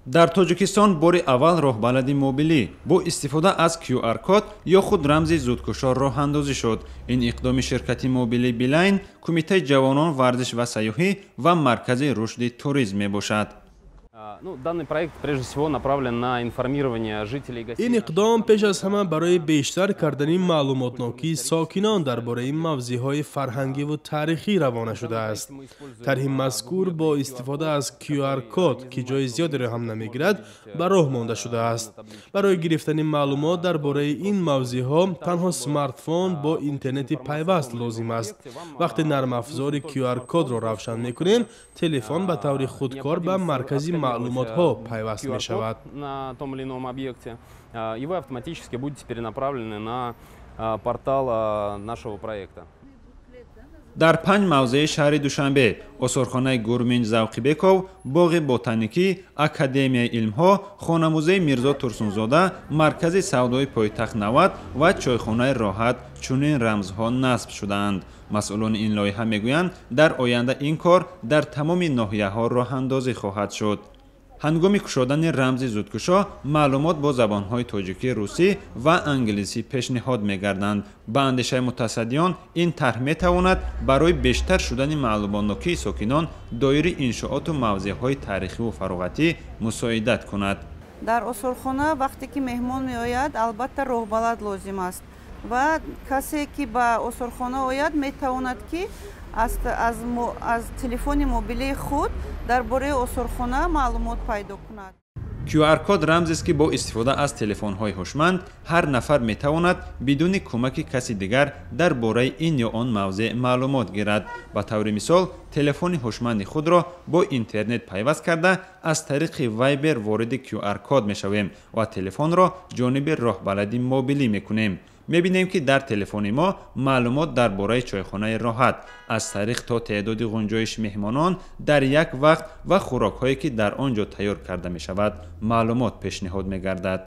Дар Тоҷикистон бори аввал роҳбалади мобилӣ бо истифода аз QR-код ё худ рамзи зудкушо роҳандозӣ шуд. Ин иқдоми ширкати мобилӣ Билайн, Кумитаи ҷавонон, варзиш ва сайёҳӣ ва Маркази рушди туризм мебошад. Ну, данный проект прежде всего направлен на информирование жителей и гостей. Ин иқдом пеш аз ҳама барои бештар кардани маълумотнокии сокинон дар бораи мавзеъҳои фарҳангиву таърихӣ равона шудааст. Тарҳи мазкур бо истифода аз QR-код, ки ҷои зиёдеро ҳам намегирад, ба роҳ монда шудааст. Барои гирифтани маълумот дар бораи ин мавзеъҳо танҳо смартфон бо интернети пайваст лозим аст. Вақте нармафзори QR-кодро равшан мекунем, телефон ба таври худкор ба маркази маълумотҳо пайваст мешавад. На том или ином объекте, и вы автоматически будете перенаправлены на портал нашего проекта. Дар панҷ мавзеи шаҳри Душанбе: осорхонаи Гурминҷ Завқибеков, боғи ботаникӣ, Академияи илмҳо, хонамузеи Мирзо Турсунзода, маркази савдои Пойтахт 90 ва чойхонаи Роҳат чунин рамзҳо насб шудаанд. Масъулони ин лоиҳа мегӯянд, дар оянда ин кор дар тамоми ноҳияҳо роҳандозӣ хоҳад шуд. Ҳангоми кушодани рамзи зудкушо маълумот бо забонҳои тоҷикӣ, русӣ ва англисӣ пешниҳод мегарданд. Ба андешаи мутасаддиён, ин тарҳ метавонад барои бештар шудани маълумотнокии сокинон доири иншооту мавзеъҳои таърихиву фароғатӣ мусоидат кунад. Дар осорхона вақте ки меҳмон меояд, албатта, роҳбалад лозим аст ва касе ки ба осорхона ояд, метавонад, ки аз телефони мобилии худ дар бораи осорхона маълумот пайдо кунад. QR-код рамзест, ки бо истифода аз телефонҳои ҳушманд ҳар нафар метавонад бидуни кӯмаки каси дигар дар бораи ин ё он мавзеъ маълумот гирад. Ба таври мисол, телефони ҳушманди худро бо интернет пайваст карда, аз тариқи Вайбер вориди QR-код мешавем ва телефонро ҷониби роҳбалади мобилӣ мекунем. Мебинем, ки дар телефони мо маълумот дар бораи чойхонаи Роҳат, аз таърих то теъдоди ғунҷоиши меҳмонон дар як вақт ва хӯрокҳое, ки дар он ҷо тайёр карда мешавад, маълумот пешниҳод мегардад.